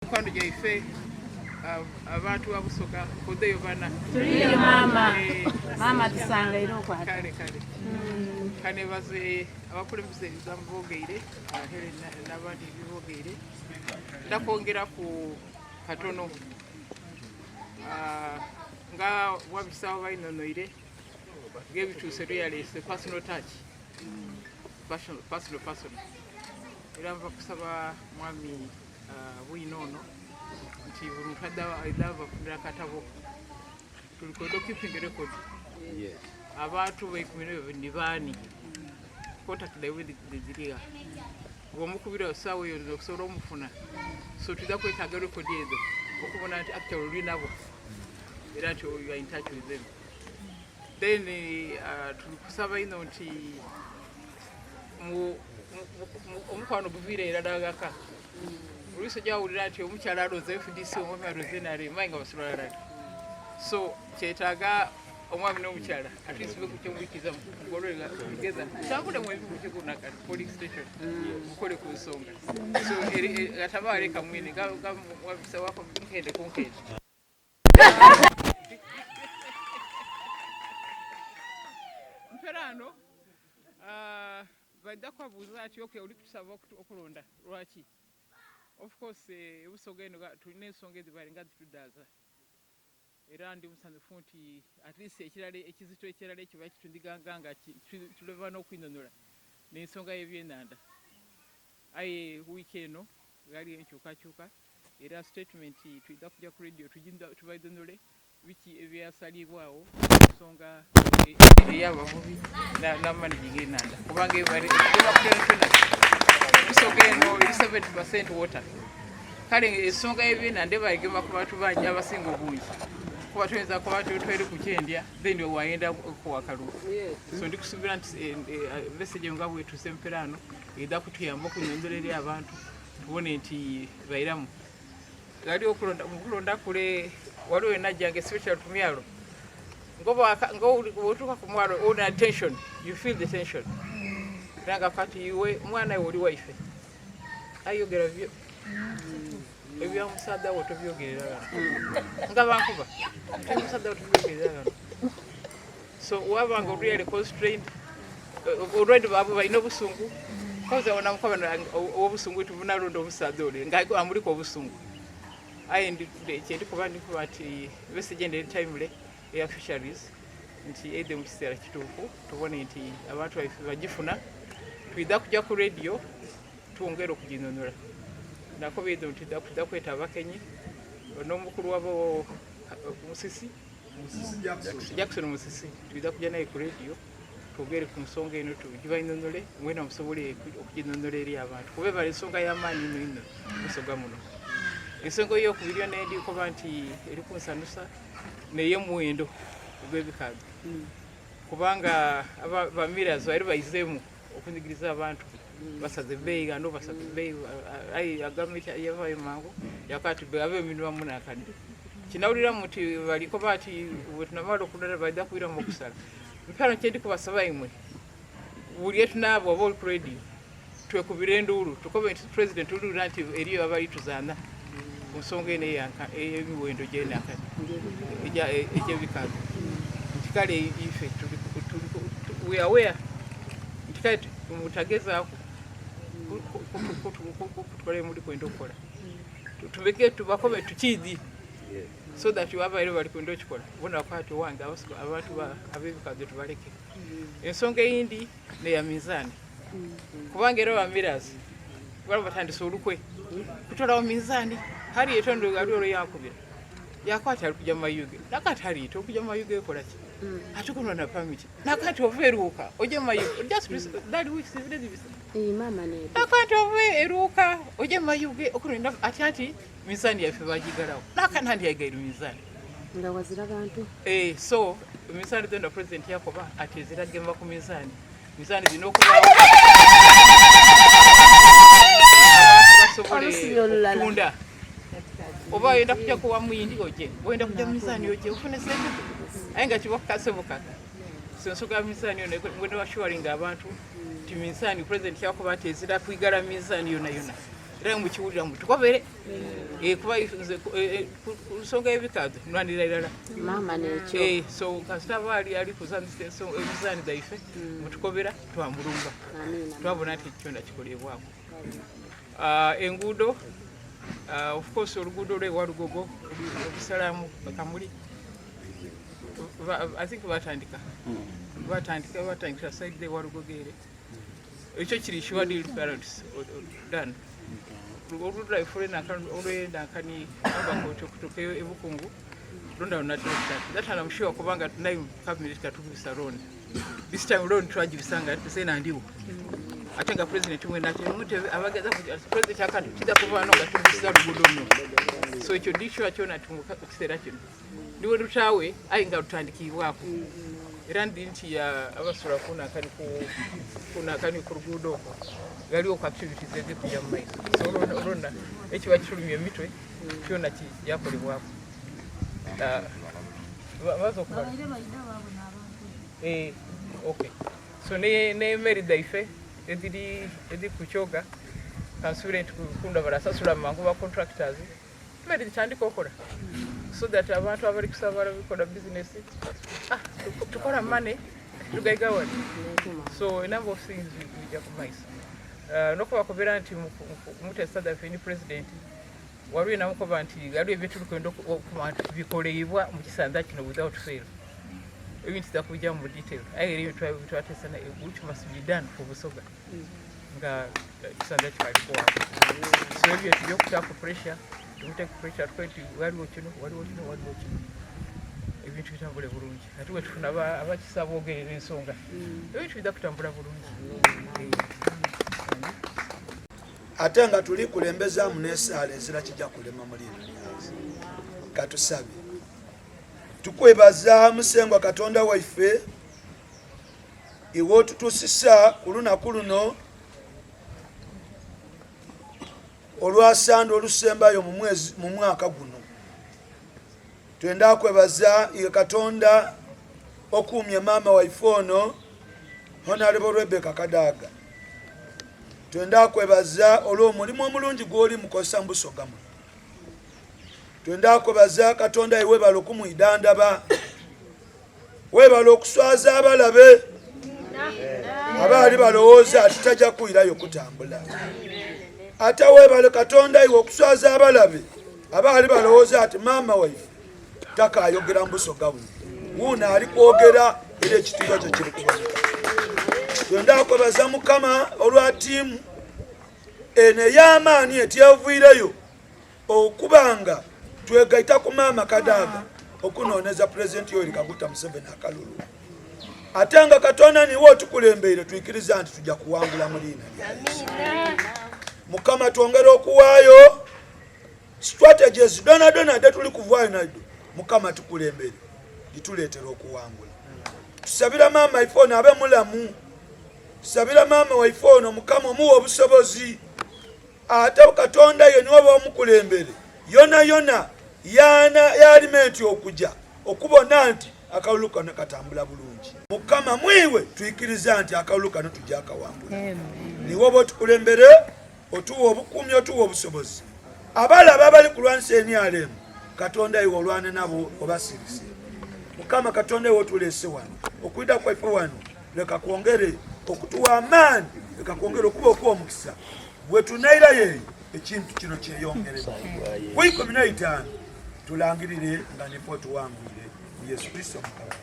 Mikwano gyaife abantu ba Busoga kodheyo bana. Tuliyo maama. Maama tusangaire okwata. Kale kale. Kanebaze abakulembeze ebigambo bogeire Helen n'abandi ebibogeire. Ndakwongeraku katono nga wabisawo bainonoire ng'ebituuse lweyaleese personal touch personal personal personal era nva kusaba mwami bwino ono nti buli muntu aidha bafunira akatabo tuli kwenda keeping record abantu beikumi ni baani contact dhaibwe dhirigha bwomukubira saawa eyo okusobola omufuna so twidha kwetaaga record ezo okubona nti actually oli nabo era nti you are in touch with them then uh, tuli kusaba ino nti omukwano guviire irala ghaka oluusi ojja wawulira nti omukyala alooza FDC omwami alooza NRM aye nga basulala so kyetaaga omwami n'omukyala at least bekukyomubikiza mugolole together tambule mwebimukikunaka polling station mukole ku nsonga so ataba aleka mwine nga wako nkende kunkende Mperano uh, baidha kubabuuza ati okay oli kutusaba okulonda lwaki of course eh, ebusoga eno tulina ensonga edhibale nga dhitudaaza era ndi musanyufu nti at least ekirala ekizito ekirala ekyo bakitundiganga nga tuleva n'okwinonora n'ensonga y'ebyenanda aye wiiki eno ghaliyo enkyukakyuka Era statement twidha kuja ku radio tubaidhonole biki ebyasalibwagho ku nsonga ey'abavubi n'amanage g'enhandha kubanga ebakutonatona Busoga eno eri 70 percent water kale ensonga y'ebyenhandha ebagema ku bantu bangi abasinga obungi kuba tuyinza kuba tweri kukyendya then wayenda kuwakalulu so ndi kusuubira nti eh, eh, message nga bwetuuse mperaano edha kutuyamba okunyonyola eri abantu tubone nti bairamu ghali okulonda mukulonda kule waliwo enajjanga especially ku myalo ng'otuuka ku mwalo ona tension you feel the tension era nga kati iwe mwana iwe oli waife ayogera byo ebya musaadha wo tobyogerera ghano nga bankuba musaadha wo tobyogerera ghano so waba nga really constrained eh, already babo balina obusungu koza wona mukaba obusungu tubunalonda omusaadha ole nga amuliko obusungu aye kyendikuba ndikuba nti message ende timely eya fisheries nti eidhe mu kiseera kituufu tubone nti abantu baife bagifuna twidha kuja ku radio twongere okuginonora nakoba idho nti twidha kweta abakenyi n'omukulu wabo musisi Jackson Musisi twidha kuja naye ku radio twogere ku nsonga eno tugibainonole mwena musobole okuginonora eri abantu kuba ebala ensonga y'amaani ino ino musoga muno ensonga eyokubiri yona endi kuba nti eri kunsanusa neyomuwendo ogw'ebikago kubanga bamiras bali baizemu okunyigiriza abantu basaze ebbeeyi ghano basaze ebbeeyi aye gavumenti yavaayo mangu yakoba ati abe eminwa munakadde kinawuliramu nti balikoba ati bwetunamala okulonda baidha kwiramu okusala mpano kyendi kubasaba imwe buli etunaaba oba oli ku radio twekubire enduulu tukobe nti president tuwulira nti eriyo abali tuzaana ku nsonga eno ey'emiwendo gyenakati egy'ebikago nti kale ife we are aware nti kale mutagezaaku kutukola emuli kwenda okukola tubeke tubakobe tukiidhi so that abaire bali kwenda okikola bona bakwate owange abantu ab'ebikago tubaleke ensonga eyindi neya minzaani kubanga era bamiras bala batandise olukwe kutolawo minzaani hari etondo ali olwo yankubira yakwata ali kuja mayuge nakati hari ito okuja mayuge ekola ki mm. ate kuno na permit nakati ova eruuka oje mayuge just mm. that week sivile zibisa eh, mama ne nakati ova eruuka oje mayuge okuno ati ati minzaani yaffe bagigalawo nakati yaigaire minzaani nga wazira bantu eh so minzaani zenda president yakoba ati eziragema ku minzaani minzaani zina okubaawo basobole okutunda oba oyenda kujja kuwa muyindi oje oyenda kujja minzaani oje ofune sente aye nga kiba kukasebukaka so ensonga ya minzaani yona ngwenda washuwaringa abantu nti minzaani president yakoba nti ezira kwigala minzaani yona yona. Era mukiwulira mutukobere. Eh, kuba nze eh, eh, ku nsonga y'ebikaadho nwanira irala. Maama n'ekyo. Eh, so kasita aba ali ali kuzanisa emizaani dhaife mm. mutukobera twamulumba. Twabona nti kyona kikolebwako. Ah, enguudo ah, of course oluguudo lwe Walugogo olusalamu Kamuli I think batandika mm. batandika batandikira side de Walugogo ere ekyo kiri surely parents done oludda ifule olwenankani abakoti okutuuka ebukungu londa lunatera okutandika that I'm sure kubanga naye cabinet katugubisa loan this time loan twagibisa nga zena ndiwo ate nga president mwena ati mutebe abageza president akati kijja kuvaano nga tugubisa luguudo luno so ekyo ndi sure kyona nti mu kiseera kino ndiwe lutaawe aye nga lutandikibwako era ndi nti abasula kunakani ku luguudo okwo galiwo ku activities ezikujja mu maiso so olwona ekiba kitulumya emitwe kyona kijakolebwako ah, baza okubala eh, okay so n'emmere dhaife edhiri ku kyoga kansubire nti kunda barasasula mangu ba contractors Emmere gitandika okola so that abantu abali kusabala bikola business ah, tukola money tugaigawala so a number of things bijja ku maiso uh, nokubakobera nti mutesa daffe ni president waliwo namukoba nti waliwo ebyo tuli okuma nti bikoleibwa mu kisanza kino without fail ebintu takujja mu detail aye era ebintu twatesa which must be done for Busoga nga kisanza kikaliko so ebyo tujja okutaku pressure tumuteke pressure tukole nti waliwo kino waliwo kino waliwo kino ebintu bitambule bulungi ate wetufuna abakisa bogerera ensonga mm. ebintu bijja kutambula bulungi ate nga tuli kulembezaamu n'esaala ezira kijja kulema muliino katusabe tukwebaza musengwa katonda waife Iwe otutusisa ku lunaku luno olwa Sande olusembayo mu mwezi mu mwaka guno. Twenda kwebaza iwe Katonda okuumye maama waife ono Honorable Rebecca Kadaga. Twenda kwebaza olw'omulimu omulungi gw'oli mukozesa mu Busoga muno. Twenda kwebaza Katonda iwe webale okumwidandaba. Webale okuswaza abalabe abaali balowooza ati tajja kuirayo kutambula. Ate webale Katonda iwe okuswaza abalabe abaali balowooza ati maama waife takayogera mubusoga buno wuuno ali kwogera era ekitiibwa kyo kiri kuboneka. Twenda kwebaza Mukama olwa tiimu eno ey'amaani etyevuireyo okuba nga twegaita ku maama Kadaga okunooneza Pulezidenti Yoweri Kaguta Museveni akalulu ate nga Katonda niwe otukulembeire tuikiriza nti tujja kuwangula mu liina lya Yesu. Mukama twongere okuwaayo strategies donadona de tuli kuvaayo naido Mukama tukulembere lituleetera okuwangula. Tusabira maama ife ono abe mulamu, tusabira maama waife ono Mukama omuwa obusobozi Ate Katonda ye niwe oba omukulembere yona yona yana yalima enti okuja okubona nti akalulu kano katambula bulungi. Mukama mwiwe twikiriza nti akalulu kano tuja akawangula. Niwe oba otukulembere otuwa obukuumi otuwa obusobozi. Abalaba abali kulwanisa NRM Katonda iwe olwane nabo obasirise. Mukama Katonda iwe otulese wano okwida kwaife wano leka kwongere okutuwa amaani leka kwongere okuba okuwa omukisa bwe tunairayo eyo ekintu kino kyeyongere ku 15 tulangirire nga nife otuwangwire mu Yesu Kristo Mukama.